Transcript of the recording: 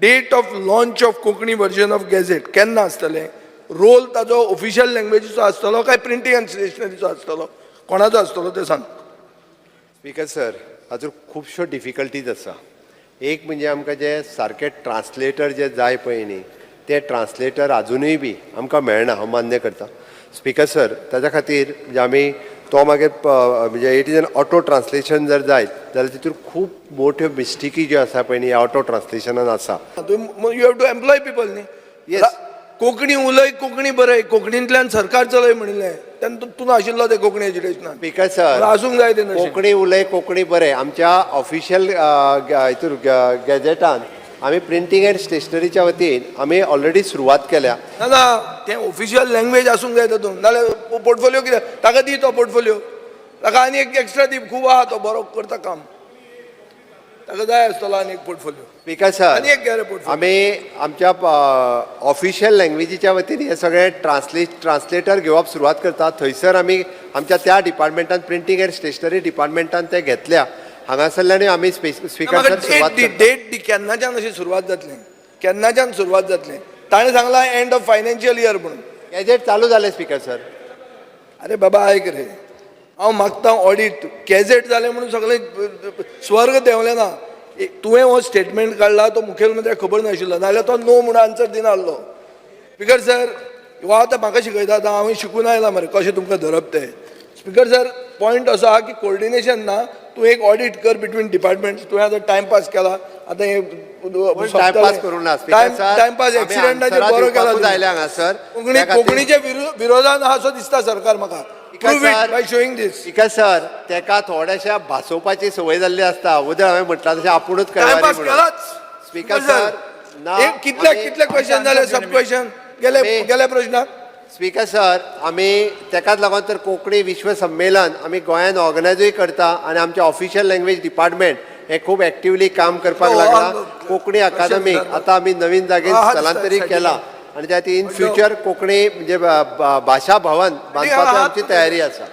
Date of launch of Konkani version of gazette केन्ना आसतलें? Role ताजो ऑफिशियल लँग्वेजीचो आसतलो काय प्रिंटींग आनी स्टेशनरीचो आसतलो, कोणाचो आसतलो तें सांग. स्पीकर सर, हाजूर खुबश्यो डिफिकल्टीज आसा. एक म्हणजे आमकां जे सारके ट्रान्सलेटर जे जाय पळय न्ही, ते ट्रान्सलेटर आजुनूय बी आमकां मेळना, हांव मान्य करता स्पीकर सर. ताच्या खातीर म्हणजे आमी तो मागीर म्हणजे it is an auto translation जर जायत जाल्यार तितून खूब मोठ्यो मिस्टेकी ज्यो आसा पळय न्ही, ह्या ऑटो ट्रान्सलेशनान आसा. You have to employ people न्ही. Yes. Konkani उलय, कोंकणी बरय, कोंकणींतल्यान सरकार चलय म्हणिल्लें तेन्ना तूं तूं नाशिल्लो ते कोंकणी एज्युकेशनान. स्पीकर सर, आसूंक जाय ते नशें. कोंकणी उलय, कोंकणी बरय, आमच्या ऑफिशियल हितूर गॅजेटान आमी प्रिंटींग अँड स्टेशनरीच्या वतीन आमी ऑलरेडी सुरवात केल्या. ना ना, तें ऑफिशियल लँग्वेज आसूंक जाय तातूंत, नाल्यार पोर्टफोलियो कितें? ताका दी तो पोर्टफोलियो, ताका आनी एक एक्स्ट्रा दी. खूब आहा, तो बरो करता काम, ताका जाय आसतलो आनी एक पोर्टफोलियो. स्पीकर सर, आनी एक घे रे पोर्टफोलियो. आमी आमच्या ऑफिशियल लँग्वेजीच्या वतीन हे सगळे ट्रान्सलेटर घेवप सुरवात करता. थंयसर आमी आमच्या त्या डिपार्टमेंटान, प्रिंटींग अँड स्टेशनरी डिपार्टमेंटान ते घेतल्या. हांगासरल्यानूय आमी स्पीकर म्हाका सर सुरवात डेट दी. करता. डेट दी, केन्नाच्यान अशी सुरवात जातली, केन्नाच्यान सुरवात जातली? ताणें सांगलां एंड ऑफ फायनान्शियल इयर म्हणून. गॅजेट चालू जालें स्पीकर सर. अरे बाबा, आयक रे, हांव मागता ऑडिट. गॅझेट जालें म्हणून सगळें स्वर्ग देंवलें ना. तुवें हो स्टेटमेंट काडला तो मुखेलमंत्र्याक खबर नाशिल्लो, नाजाल्यार तो नो म्हणून आन्सर दिनासलो. स्पीकर सर, हो आतां म्हाका शिकयता. आतां हांवें शिकून आयलां मरे कशें तुमकां धरप तें. स्पीकर सर, पॉयंट असो आहा की कोर्डिनेशन ना. तूं एक ऑडिट कर बिटवीन डिपार्टमेंट. तुवें आतां टायमपास केला, आतां हे टायमपास करूंक ना स्पीकर सर. टायमपास एक्सिडंटाचेर बरो केला तुवें. आयले हांगासर. कोंकणी त्या खातीर- कोंकणीच्या विरोधान आहा असो दिसता सरकार म्हाका. Speaker Prove it sir, by showing this. Speaker sir, तेका थोड्याशा भासोवपाची संवय जाल्ली आसता. उदळ हांवें म्हटलां तशें आपुणूच टायमपास करवारी म्हणून. केलाच. स्पीकर सर, ना. एक कितले कितले क्वेश्चन जाले, सब क्वेश्चन गेले गेले प्रश्नाक. स्पीकर सर, आमी तेकाच लागून तर कोंकणी विश्व संमेलन आमी गोंयान ऑर्गनायजूय करता आनी आमचे ऑफिशियल लँग्वेज डिपार्टमेंट हे खूब एक्टिवली काम करपाक लागला. कोंकणी अकादमीक आतां आमी नवीन जागेर स्थलांतरीत केला आनी त्या इन फ्युचर कोंकणी म्हणजे भाशा भवन बांदपाची आमची तयारी आसा.